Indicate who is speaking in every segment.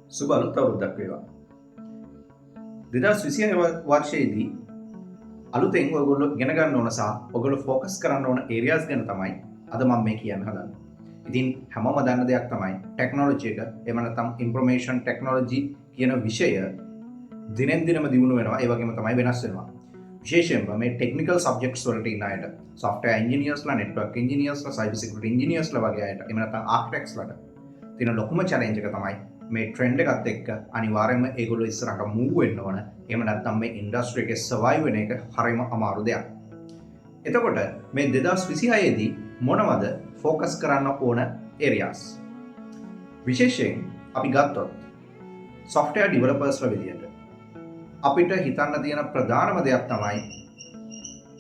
Speaker 1: සුබ අලුත් අවුරුද්දක් වේවා. 2026 වර්ෂයේදී අලුතෙන් ඔයගොල්ලෝ ඉගෙන ගන්න ඕන සහ ඔයගොල්ලෝ ෆෝකස් කරන්න ඕන ඒරියාස් ගැන තමයි අද මම මේ කියන්න හදන්නේ. ඉතින් හැමෝම දන්න දෙයක් තමයි ටෙක්නොලොජි එක, එහෙම නැත්නම් ඉන්ෆර්මේෂන් ටෙක්නොලොජි කියන විෂය දිනෙන් දිනම දියුණු වෙනවා, ඒ වගේම තමයි වෙනස් වෙනවා. විශේෂයෙන්ම මේ ටෙක්නිකල් සබ්ජෙක්ට්ස් වලට ඉන්න අයට, සොෆ්ට්වෙයාර් ඉන්ජිනියර්ස්ලා, නෙට්වර්ක් ඉන්ජිනියර්ස්ලා, සයිබර් සිකියුරිටි ඉන්ජිනියර්ස්ලා වගේ අයට, එහෙම නැත්නම් ආකිටෙක්ට්ස්ලාට තියෙන ලොකුම චැලෙන්ජ් එක තමයි මේ ට්‍රෙන්ඩ් එකත් එක්ක අනිවාර්යයෙන්ම ඒගොල්ලෝ ඉස්සරහට මූව් වෙන්න ඕන. එහෙම නැත්නම් මේ ඉන්ඩස්ට්‍රි එකේ සර්වයිව් වෙන එක හරිම අමාරු දෙයක්. එතකොට මේ 2026 දී මොනවද ෆෝකස් කරන්න ඕන ඒරියාස්? විශේෂයෙන් අපි ගත්තොත් සොෆ්ට්වෙයාර් ඩෙවලොපර්ස්ලා විදියට අපිට හිතන්න තියෙන ප්‍රධානම දෙයක් තමයි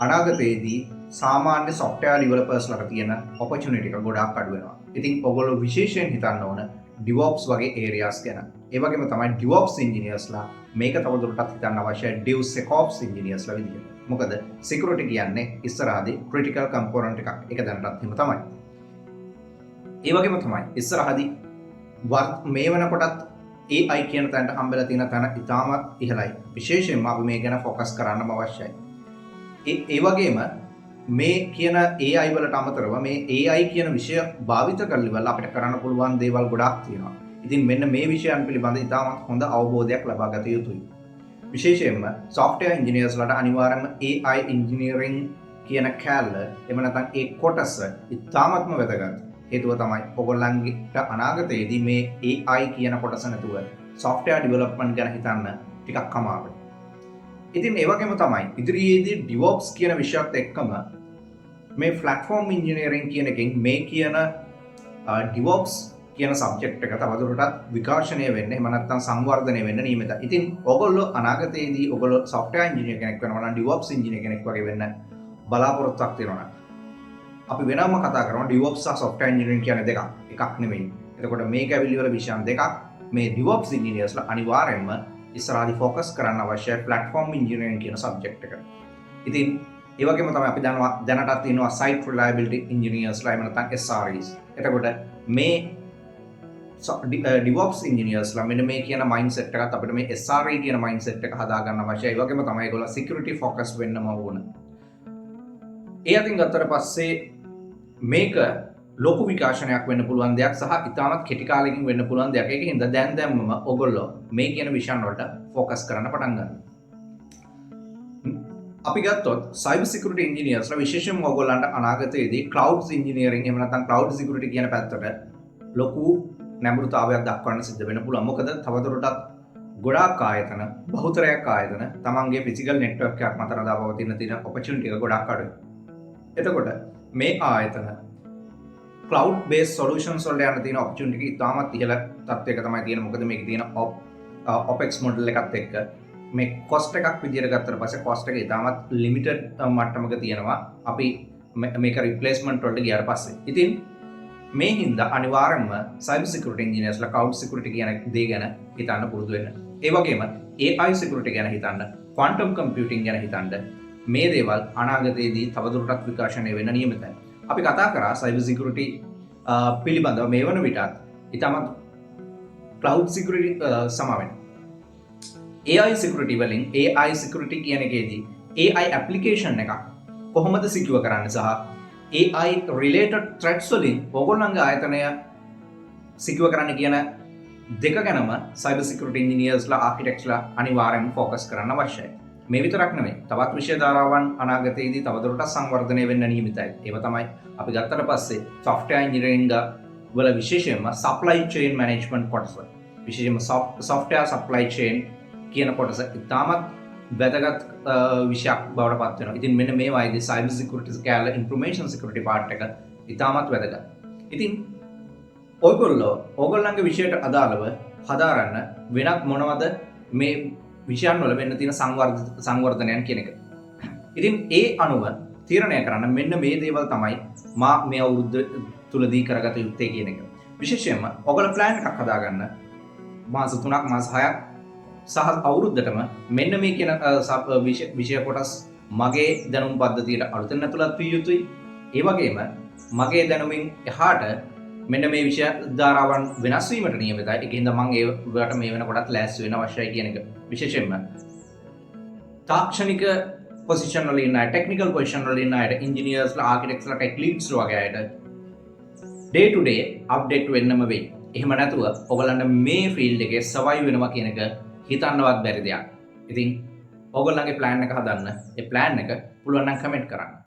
Speaker 1: අනාගතයේදී සාමාන්‍ය සොෆ්ට්වෙයාර් ඩෙවලොපර්ස්ලාට තියෙන ඔපචුනිටි එක ගොඩාක් අඩු වෙනවා. ඉතින් ඔයගොල්ලෝ විශේෂයෙන් හිතන්න ඕන DevOps වගේ ඒරියාස් ගැන. ඒ වගේම තමයි DevOps ඉන්ජිනියර්ස්ලා මේක තවදුරටත් හිතන්න අවශ්‍යයි DevSecOps ඉන්ජිනියර්ස්ලා විදියට. මොකද සිකියුරිටි කියන්නේ ඉස්සරහදී ක්‍රිටිකල් කම්පොනන්ට් එකක්. ඒක දැනටත් එහෙම තමයි. ඒ වගේම තමයි ඉස්සරහදී මේ වෙනකොටත් AI කියන තැනට හම්බෙලා තියෙන තැන ඉතාමත් ඉහළයි. විශේෂයෙන්ම අපි මේ ගැන ෆෝකස් කරන්නම අවශ්‍යයි. ඒ ඒ වගේම මේ කියන AI වලට අමතරව මේ AI කියන විෂය භාවිත කරලා ඉවරලා අපිට කරන්න පුළුවන් දේවල් ගොඩාක් තියෙනවා. ඉතින් මෙන්න මේ විෂයන් පිළිබඳ ඉතාමත් හොඳ අවබෝධයක් ලබා ගත යුතුයි. විශේෂයෙන්ම සොෆ්ට්වෙයාර් ඉන්ජිනියර්ස්ලාට අනිවාර්යයෙන්ම AI engineering කියන කෑල්ල, එහෙම නැත්නම් ඒ කොටස ඉතාමත්ම වැදගත්. හේතුව තමයි ඔයගොල්ලන්ට අනාගතයේදී මේ AI කියන කොටස නැතුව සොෆ්ට්වෙයාර් ඩෙවලොප්මන්ට් ගැන හිතන්න ටිකක් අමාරුයි. ඉතින් ඒ වගේම තමයි ඉදිරියේදී DevOps කියන විෂයත් එක්කම මේ ප්ලැට්ෆෝම් ඉන්ජිනියරින් කියන එකෙන් මේ කියන DevOps කියන සබ්ජෙක්ට් එක තවදුරටත් විකාශනය වෙන්න, එහෙම නැත්නම් සංවර්ධනය වෙන්න නියමිතයි. ඉතින් ඔයගොල්ලෝ අනාගතයේදී ඔයගොල්ලෝ සොෆ්ට්වෙයාර් ඉන්ජිනියර් කෙනෙක් වෙනවා නම්, DevOps engineer කෙනෙක් වගේ වෙන්න බලාපොරොත්තුවක් තියෙනවා නම්, අපි වෙනම කතා කරනවා. DevOps සහ සොෆ්ට්වෙයාර් ඉන්ජිනියරින් කියන්නේ දෙකක්. එකක් නෙමෙයි. එතකොට මේක ඇවිල්ලි වල විෂයන් දෙකක්. මේ DevOps ඉන්ජිනියර්ස්ලා අනිවාර්යයෙන්ම ඉස්සරහදී ෆෝකස් කරන්න අවශ්‍යයි ප්ලැට්ෆෝම් ඉන්ජිනියරින් කියන සබ්ජෙක්ට් එක. ඉතින් ඒ වගේම තමයි අපි දන්නවා දැනටත් ඉන්නවා සයිට් රිලයබිලිටි ඉන්ජිනියර්ස්ලා, එහෙම නැත්නම් SREs. එතකොට මේ DevOps ඉන්ජිනියර්ස්ලා මෙන්න මේ කියන මයින්ඩ්සෙට් එකත් අපිට මේ SRE කියන මයින්ඩ්සෙට් එක හදාගන්න අවශ්‍යයි. ඒ වගේම තමයි ඒගොල්ලෝ සිකියුරිටි ෆෝකස් වෙන්නම ඕන. ඒ අතින් ගත්තට පස්සේ මේක ලොකු විකාශනයක් වෙන්න පුළුවන් දෙයක් සහ ඉතාමත් කෙටි කාලෙකින් වෙන්න පුළුවන් දෙයක්. ඒක හින්දා දැන් දැම්මම ඔයගොල්ලෝ මේ කියන විෂයන් වලට ෆෝකස් කරන්න පටන් ගන්න. අපි ගත්තොත් සයිබර් සිකියුරිටි ඉන්ජිනියර්ස්ලා විශේෂයෙන්ම ඔයගොල්ලන්ට අනාගතයේදී ක්ලවුඩ් ඉන්ජිනියරින් එහෙම නැත්නම් ක්ලවුඩ් සිකියුරිටි කියන පැත්තට ලොකු නැඹුරුතාවයක් දක්වන්න සිද්ධ වෙන්න පුළුවන්. මොකද තවදුරටත් ගොඩාක් ආයතන, බහුතරයක් ආයතන තමන්ගේ ෆිසිකල් නෙට්වර්ක් එකක් මත රඳා පවතින තියෙන ඔපචුනිටි එක ගොඩාක් අඩුයි. එතකොට මේ ආයතන ක්ලවුඩ් බේස් සොලියුෂන්ස් වලට යන්න තියෙන ඔපචුනිටි එක ඉතාමත් ඉහළ තත්ත්වයක තමයි තියෙන්නේ. මොකද මේකේ තියෙන ඔපෙක්ස් මොඩල් එකත් එක්ක මේ කොස්ට් එකක් විදියට ගත්තට පස්සේ කොස්ට් එක ඉතාමත් ලිමිටඩ් මට්ටමක තියෙනවා අපි මේක රිප්ලේස්මන්ට් වලට ගියාට පස්සේ. ඉතින් මේ හින්දා අනිවාර්යයෙන්ම සයිබර් සිකියුරිටි ඉන්ජිනියර්ස්ලා ක්ලවුඩ් සිකියුරිටි කියන දේ ගැන හිතන්න පුරුදු වෙන්න. ඒ වගේම AI security ගැන හිතන්න, ක්වොන්ටම් කම්පියුටිං ගැන හිතන්න. මේ දේවල් අනාගතයේදී තවදුරටත් විකාශනය වෙන්න නියමිතයි. අපි කතා කරා සයිබර් සිකියුරිටි පිළිබඳව. මේ වන විටත් ඉතාමත් ක්ලවුඩ් සිකියුරිටි සමාවෙන AI security වලින් AI security කියන එකේදී AI application එකක් කොහොමද සිකියුර් කරන්නේ සහ AI related threats වලින් ඕගොල්ලන්ගේ ආයතනය සිකියුර් කරන්න කියන දෙක ගැනම සයිබර් සිකියුරිටි ඉන්ජිනියර්ස්ලා, ආකිටෙක්ට්ස්ලා අනිවාර්යයෙන්ම ෆෝකස් කරන්න අවශ්‍යයි. මේ විතරක් නෙමෙයි, තවත් විෂය ධාරාවන් අනාගතයේදී තවදුරටත් සංවර්ධනය වෙන්න නියමිතයි. ඒවා තමයි අපි ගත්තට පස්සේ සොෆ්ට්වෙයාර් ඉන්ජිනියරිං වල විශේෂයෙන්ම සප්ලයි චේන් මැනේජ්මන්ට් කොටස. විශේෂයෙන්ම සොෆ්ට්වෙයාර් සප්ලයි චේන් කියන කොටස ඉතාමත් වැදගත් විෂයක් බවට පත් වෙනවා. ඉතින් මෙන්න මේ වයිදී සයිබර් සිකියුරිටි කෑල්ල, ඉන්ෆර්මේෂන් සිකියුරිටි පාර්ට් එක ඉතාමත් වැදගත්. ඉතින් ඔයගොල්ලෝ ඕගොල්ලන්ගේ විෂයට අදාළව හදාරන්න වෙනත් මොනවද මේ විෂයන් වල වෙන්න තියෙන සංවර්ධනයන් කියන එක. ඉතින් ඒ අනුව තීරණය කරන්න මෙන්න මේ දේවල් තමයි මා මේ අවුරුද්ද තුලදී කරගත යුත්තේ කියන එක. විශේෂයෙන්ම ඔයගොල්ලෝ ප්ලෑන් එකක් හදාගන්න මාස 3ක්, මාස 6ක් සහ අවුරුද්දටම මෙන්න මේ කියන විෂය කොටස් මගේ දැනුම් පද්ධතියට අලුතෙන් ඇතුළත් විය යුතුයි. ඒ වගේම මගේ දැනුමින් එහාට මෙන්න මේ විෂය ධාරාවන් වෙනස් වීමට නියමිතයි. ඒක හින්දා මං ඒවට මේ වෙනකොටත් ලෑස්ති වෙන්න අවශ්‍යයි කියන එක. විශේෂයෙන්ම තාක්ෂණික පොසිෂන් වල ඉන්න අය, ටෙක්නිකල් පොසිෂන් වල ඉන්න අයට, ඉන්ජිනියර්ස්ලා, ආකිටෙක්ට්ස්ලා, ටෙක් ලීඩ්ස්ලා වගේ අයට ඩේ ටු ඩේ අප්ඩේට් වෙන්නම වෙයි. එහෙම නැතුව ඔයගොල්ලන්ට මේ ෆීල්ඩ් එකේ සර්වයිව් වෙනවා කියන එක හිතන්නවත් බැරි දෙයක්. ඉතින් ඔයගොල්ලන්ගේ ප්ලෑන් එක හදන්න. ඒ ප්ලෑන් එක පුළුවන් නම් කමෙන්ට් කරන්න.